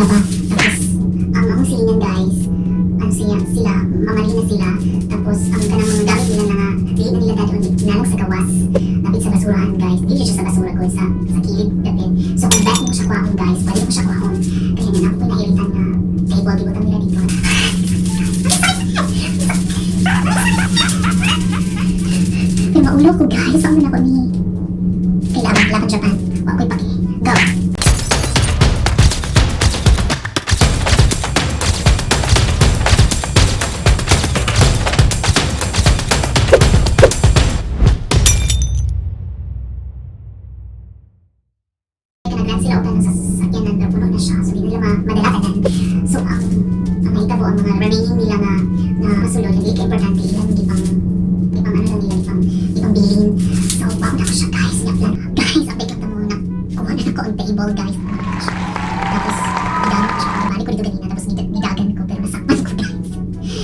Naglaba. Tapos, ang akong silingan, guys, ano siya, sila, mamarina sila. Tapos, ang kanang mga gamit nila na dili na nila dadon, nalang sa gawas. Dapit sa basurahan, guys. Dili siya sa basura ko, sa kilid dapit. So, kung bet mo siya kwaon, guys, pwede mo siya kwaon. Kaya nga, ako nairitan nga table, gibutang nila dito. Pero maulo ko, guys. Saan man ako ni? Kailangan, laban Japan. Wa ko'y paki. Go! Kaya nag sila og kanang sasakyanan pero puno na siya. So di nila madala tanan. So ang nahitabo, ang mga remaining nila nga masulod, hindi ka importante, ilang gipang ano lang nila, gipang bilin. So baon ako siya, guys. Nga plan. Guys, update lang ta mo na kuha na nako ang table, guys. Tapos gidagan ko siya. Balik ko dito ganina tapos gidagan ko pero nasakpan ko, guys.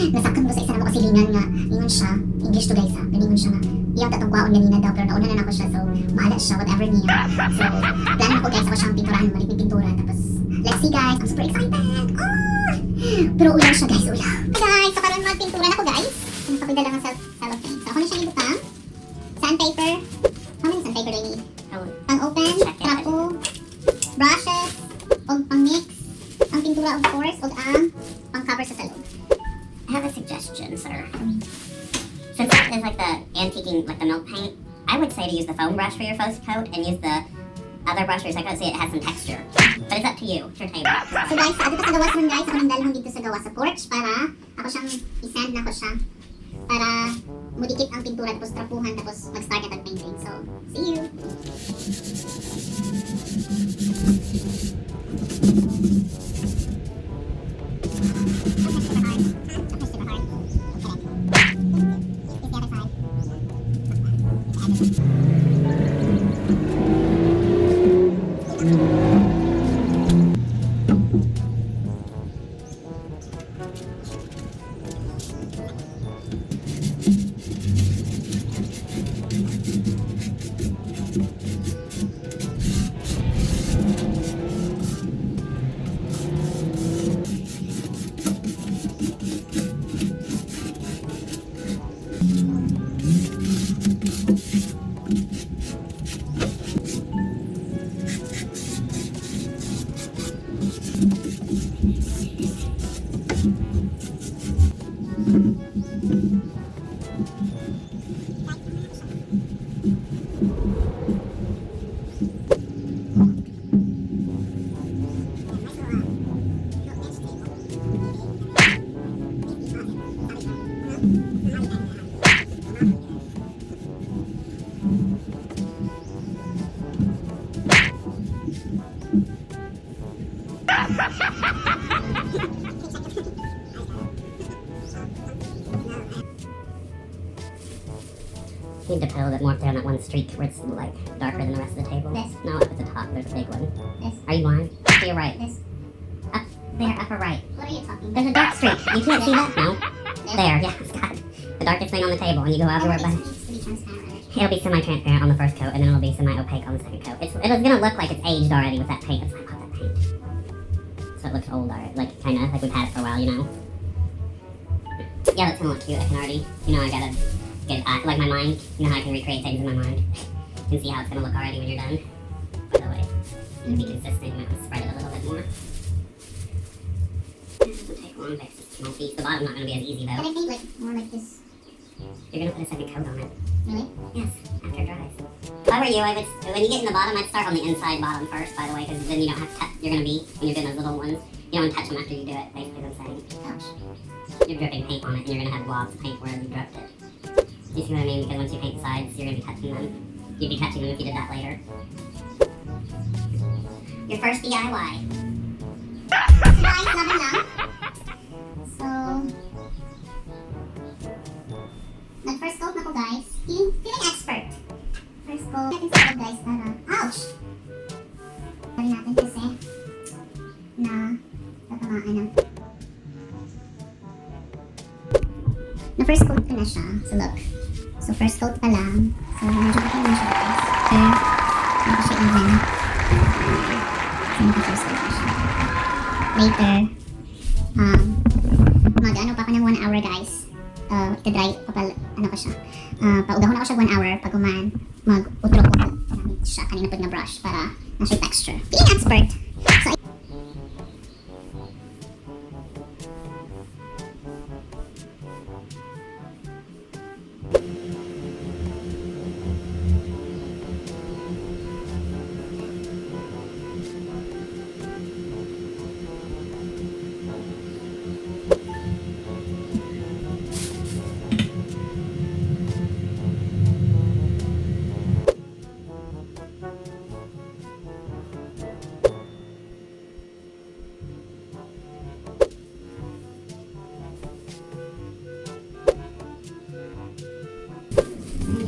Nasakpan ko sa isa na mo kasilingan nga ingon siya, English to, guys, ha. Pero ingon siya nga iyang tatong kwaon ganina daw pero nauna na nako siya, so bahala siya whatever niya. So plano ko, guys, ako siyang pinturahan, malit ni pintura, tapos let's see, guys. I'm super excited. Ah! Pero ulaw siya, guys, ulaw. Hi, guys, so karon magpintura na ko, guys. Ano pa ko dala nga cellophane. So ako na siyang ibutang. Sandpaper. How many sandpaper do I need? Oh, Pang open, check it. Trapo, brushes, og pang mix, ang pintura of course, og ang pang cover sa salon. I have a suggestion, sir. Since that is like the antiquing, like the milk paint, I would say to use the foam brush for your first coat and use the other brush for your second coat so it has some texture. But it's up to you. It's your table. So guys, adto ta sa gawas ron, guys, ako nang dalhon dito sa gawas sa porch para ako siyang i-sand na ko siya para mudikit ang pintura tapos trapuhan tapos mag-start na tag painting. So, see you. You need to put a little bit more up there on that one streak where it's like darker than the rest of the table. This. No, up at the top. There's a big one. This. Are you blind? To your right. This. Up there, upper right. What are you talking There's a dark streak. You can't see that? No. There. There, yeah, it's got the darkest thing on the table, and you go everywhere It but needs to be transparent. It'll be semi-transparent on the first coat, and then it'll be semi-opaque on the second coat. It's gonna look like it's aged already with that paint. That's why I bought that paint. So it looks old already, like kind of like we've had it for a while. Yeah, that's gonna look cute. I can already, I gotta get it, like my mind. You know how I can recreate things in my mind. You can see how it's gonna look already when you're done. By the way, to be consistent, you might want to spread it a little bit more. It doesn't take long. It's just a small piece. The bottom's not gonna be as easy Can though. I paint like more like this? You're gonna put a second coat on it. Really? Yes, after it dries. If I were you, I would. When you get in the bottom, I'd start on the inside bottom first. By the way, because then you don't have to. You're gonna be when you're doing those little ones. You don't want to touch them after you do it. Basically, what I'm saying. Ouch. You're dripping paint on it, and you're gonna have blobs of paint where you dripped it. You see what I mean? Because once you paint the sides, you're gonna be touching them. You'd be touching them if you did that later. Your first DIY. So guys, laban lang. So, nag first coat na ko, guys. Feeling expert. First coat. Natin sa loob, guys, para, ouch! Pari natin kasi na tatamaan ng na first coat ko na siya. So look. So first coat pa lang. So medyo okay na siya, guys. Pero hindi ko siya even. So naka first coat na siya. Later, mag ano pa ako ng 1 hour, guys. Ita-dry pa pala, ano ko siya. Paugahon ako siya 1 hour pag human mag utro ko gamit siya kanina pag na brush para na siya texture. Feeling expert. So,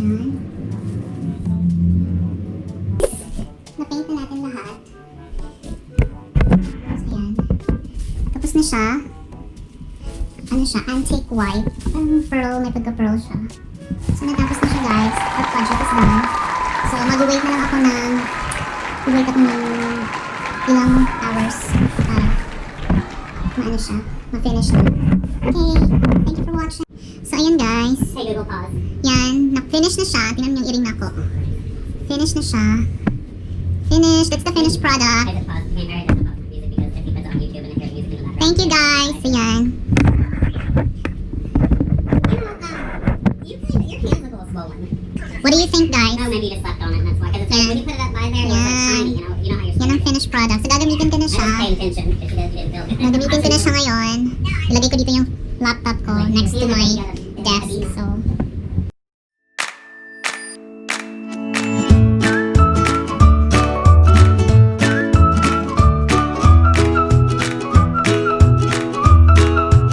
ayan. Na-paint na natin lahat. So, ayan. Tapos na siya. Ano siya? Antique white. Parang pearl. May pagka-pearl siya. So, natapos na siya, guys. Our project is done. So, mag-wait na lang ako ng wait ako ng ilang hours para maano siya, ma-finish na. Okay, thank you for watching. So, ayan, guys. Hey Google, pause. Yan, na-finish na siya. Tingnan niyo yung earring nako. Finish na siya. Finish. That's the finished product. I just pause. I mean, I already pause the music because if he puts it on YouTube and I hear the music in the background. Thank you, guys. Ayan. You kind of, your hands look a little swollen. What do you think, guys? Oh, maybe you just slept on it. And that's why. Because it's like, when you put it up by there, it looks like Yeah. shiny. You know how you're. Yan ang finished product. So, gagamitin ko na I siya. was paying attention because she does. You didn't build it. Gagamitin ko na siya ngayon. Ilagay ko dito yung laptop ko next to my desk. So,